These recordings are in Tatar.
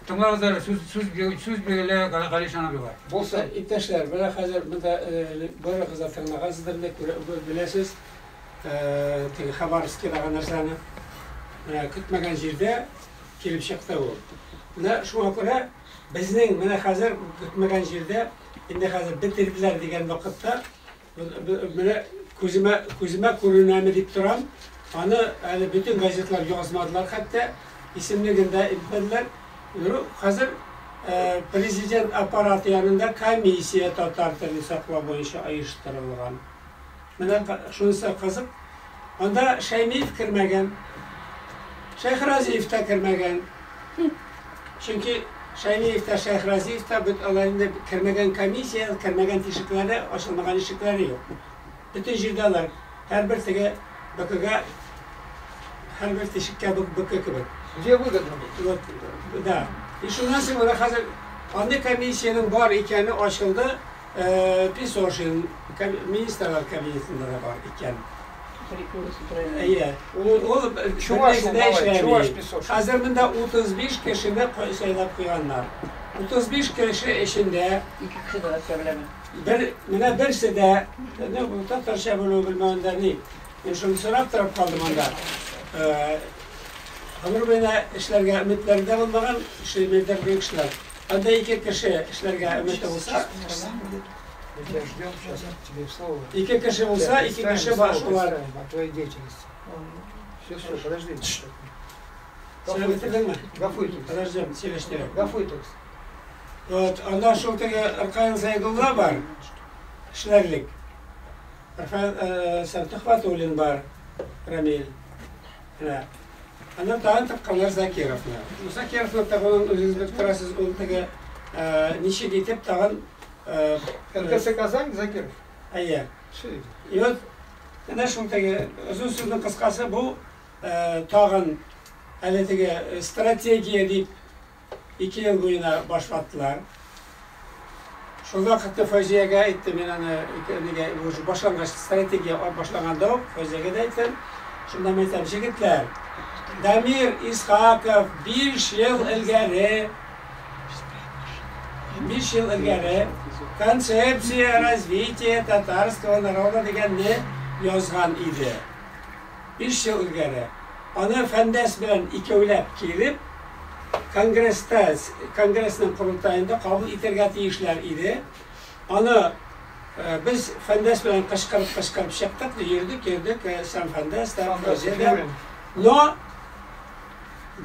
Тыңлагыз әле, сүз сүз сүз бирелә Галишан абыйга. Булсын. Иптәшләр, менә хәзер монда барыгыз да тыңлагансыздыр инде, күрә беләсез, теге Хабаровскидагы нәрсәне. Менә көтмәгән җирдә килеп чыкты ул. Менә шуңа күрә безнең менә хәзер көтмәгән җирдә, инде хәзер бетерделәр дигән вакытта, менә күземә күземә күренәме дип торам. Аны әле бөтен газетлар язмадылар хәтта, исемлеген дә әйтмәделәр. Ну, хәзер президент аппараты янында комиссия татар телен саклау буенча оештырылган. Менә шунысы кызык. Анда Шәймиев кермәгән. Шәйхразиев та кермәгән. Чөнки Шәймиев та, Шәйхразиев та бит алар инде кермәгән комиссия, кермәгән тишекләре, ачылмаган ишекләре юк. Бөтен җирдә алар һәрбер теге бөкегә, һәрбер тишеккә бөке кебек. Где выгодно быть? Вот, да. И шуннан соң менә хәзер андый комиссиянең бар икәне ачылды. Песошин министрлар кабинетында да бар икән. Әйе, ул Чуваш ул малай, чуваш Песошин. Хәзер монда 35 кешене сайлап куйганнар. 35 кеше эчендә Ике кеше дә татарча беләме? Бер, менә берсе дә, ну, татарча белү белмәвендә ни. Мин шуны сорап торып калдым анда. Гомер буена эшләргә өметләре дә булмаган, эшләмәйдер кешеләр. Анда ике кеше эшләргә өмете булса, Мы тебя ждем сейчас, тебе слово. Ике кеше булса, ике кеше бар шулар. О твоей деятельности. Все, все, подожди. Сөйләп бетердеңме? Гафу итегез. Подождем, сөйләштерәм. Гафу итегез. Вот, анда шул теге Ркаил Зәйдулла бар, эшләрлек. Рафаэл Төхвәтуллин бар, Рамил. Менә. Аннан тагын тапканнар Закировны. Ну, Закировны тагын үзегез белеп торасыз, ул теге ничек итеп тагын РКС Казань, Закиров. Әйе. И вот менә шул теге озын сүзнең кыскасы бу тагын әле теге стратегия дип 2 ел буена баш ваттылар. Шул вакытта Фәүзиягә әйттем, мин аны нигә уже башлангач стратегия башланганда ук Фәүзиягә дә әйттем. Шунда мин әйтәм, җегетләр, Дамир Исхаков 5 ел элгәре 5 ел элгәре Концепция развития татарского народа дигәнне язган иде. 5 ел элгәре. Аны Фәндәс белән икәүләп килеп, Конгресста, Конгрессның корылтаенда кабул итәргә тиешләр иде. Аны без Фәндәс белән кычкырып-кычкырып чыктык, йөрдек, йөрдек, сам Фәндәс, там Фәүзия дә. Но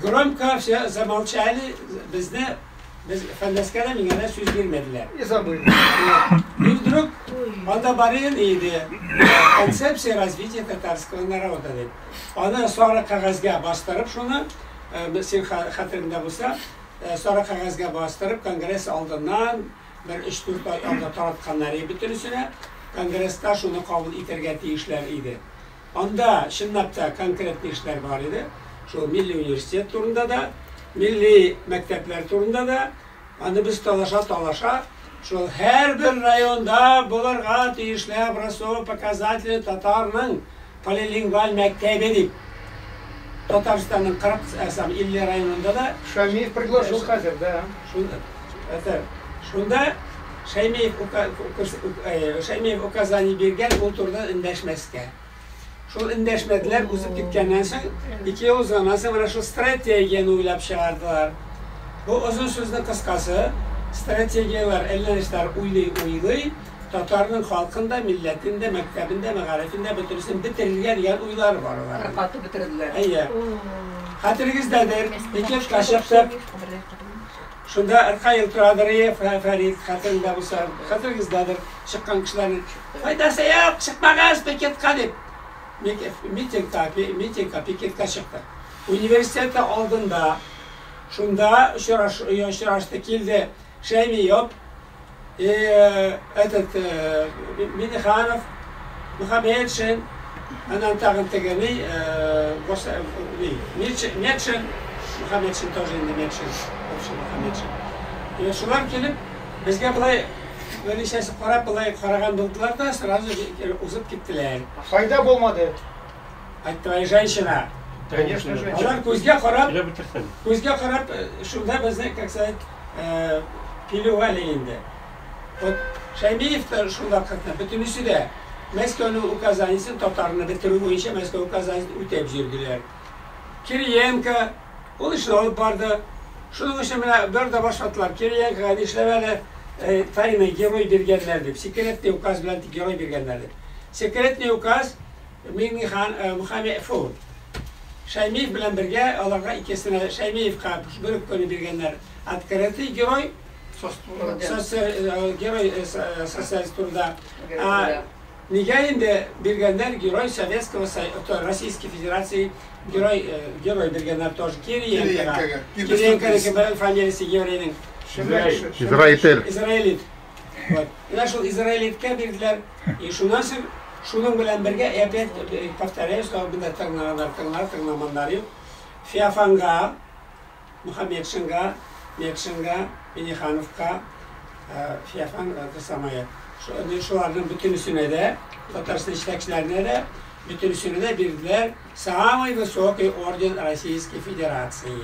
громко все замолчали, безне, без Фәндәскә дә миңа да сүз бирмәделәр. И забыли. И вдруг анда бар иде концепция развития татарского народа дип. Аны сары кәгазьгә бастырып шуны, син хәтереңдә булса, сары кәгазьгә бастырып, конгресс алдыннан бер 3-4 ай алда таратканнар иде бөтенесенә. Конгресста шуны кабул итәргә тиешләр иде. Анда чынлап та конкретный эшләр бар иде. Шул милли университет турында да, милли мәктәпләр турында да. Аны без талаша-талаша, шул һәрбер районда булырга тиешле образцово-показательный татарның полилингваль мәктәбе дип. Татарстанның 40, сам 50 районында да. Шамиев предложил хәзер, да. Шунда, это, шунда Шәймиев Шәймиев указание биргән ул турыда эндәшмәскә. Шул эндәшмәделәр, узып киткәннән соң, 2 ел узганнан соң менә шул стратегияне уйлап чыгардылар. Бу озын сүзнең кыскасы, стратегияләр әллә нәрсәләр уйлый-уйлый, татарның халкын да, милләтен дә, мәктәбен дә, мәгарифен дә бөтенесен бетерергә дигән уйлары бар аларның. Кыркатып бетерделәр. Әйе. Хәтерегездәдер, пикетка чыктык. Шунда Ркаил торадыр, Фәрид, хәтереңдә булса, хәтерегездәдер, чыккан кешеләрнең файдасы юк, чыкмагыз пикетка дип. Митингка, митингка, пикетка чыктык. Университеты алдында шунда очрашты, килде Шәймиев, этот Миниханов, Мухаммедшин, аннан тагын теге ни, Метшин, Мухаммедшин тоже инде Метшин, вообще Мухаммедшин. И шулар килеп, безгә болай берничәсе карап, болай караган булдылар да, сразу узып киттеләр. Файда булмады. Айттылар, женщина. Конечно, женщина. Алар күзгә карап, Сөйләп бетерсен. күзгә карап, шунда безне, как сказать, плевали инде. Вот Шәймиев та шул вакытта бөтенесе дә Мәскәүнең указаниясен татарны бетерү буенча Мәскәү указаниясен үтәп җөрделәр. Кириенко ул эшне алып барды. Шуның өчен менә бер дә башладылар. Кириенкога нишләп әле тайный герой биргәннәр дип, секретный указ белән герой биргәннәр дип. Секретный указ Миңнихан Мухаммед фу Шәймиев белән бергә аларга икесенә Шәймиевка бер үк көне биргәннәр. Открытый герой, герой социалист труда. А нигә инде биргәннәр герой Советского Союза, Российской Федерации герой, герой биргәннәр тоже Кириенкога. Кириенкога. Кириенконың фамилиясе еврейның. Израитель. Израилит. Вот. Менә шул Израилиткә бирделәр. И шуннан соң шуның белән бергә, и опять повторяю, что монда тыңлаганнар тыңлар, тыңламаннар юк. Феофанга, Мухаммедшинга, Метшинга, Минихановка, Феофан, это самое. Шуларның бөтенесенә дә, Татарстан җитәкчеләренә дә, бөтенесенә дә бирделәр самый высокий орден Российской Федерации.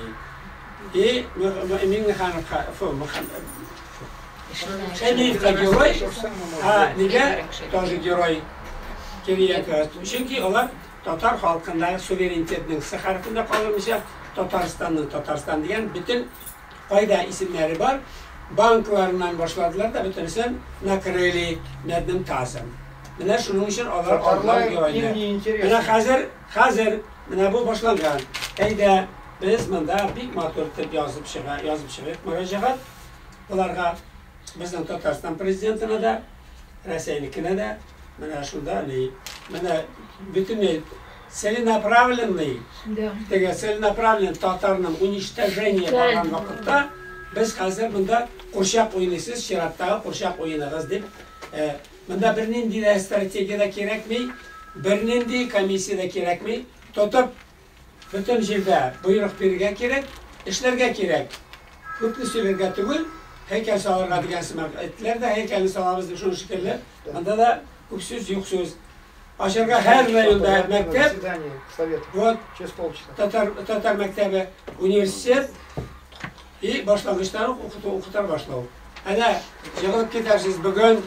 И Миңнехановка, фу, Шәймиевка герой, а нигә тоже герой Кириенко? Чөнки алар татар халкында суверенитетның С хәрефендә калдырмыйча Татарстанның Татарстан дигән бөтен кайда исемнәре бар, банкларыннан башладылар да бөтенесен накрыли медным тазом. Менә шуның өчен алар Татарлар алар геройлар. им не интересно. Менә хәзер менә бу башланган. Әйдә, без монда бик матур итеп язып чыга, язып чыгып мөрәҗәгать буларга безнең Татарстан президентына да, Россияныкына да, менә шунда ни, менә бөтенләй целенаправленный, теге целенаправленный татарның уничтожение барган вакытта без хәзер монда курчак уйныйсыз, чираттагы курчак уеныгыз дип, монда бернинди дә стратегия дә кирәкми, бернинди комиссия дә кирәкми, тотып бөтен җирдә боерык бирергә кирәк, эшләргә кирәк. Күпне сөйләргә түгел, һәйкәл салырга дигән сымак әйттеләр дә, һәйкәлне салабыз дип шуны шикелле. Монда да күп сүз, юк сүз. Ашарга һәр районда мәктәп, Заседание совета. вот Через полчаса. татар мәктәбе, университет и башлангычлар укыту, укыта башлау. Әнә җыгылып китәрсез бүген.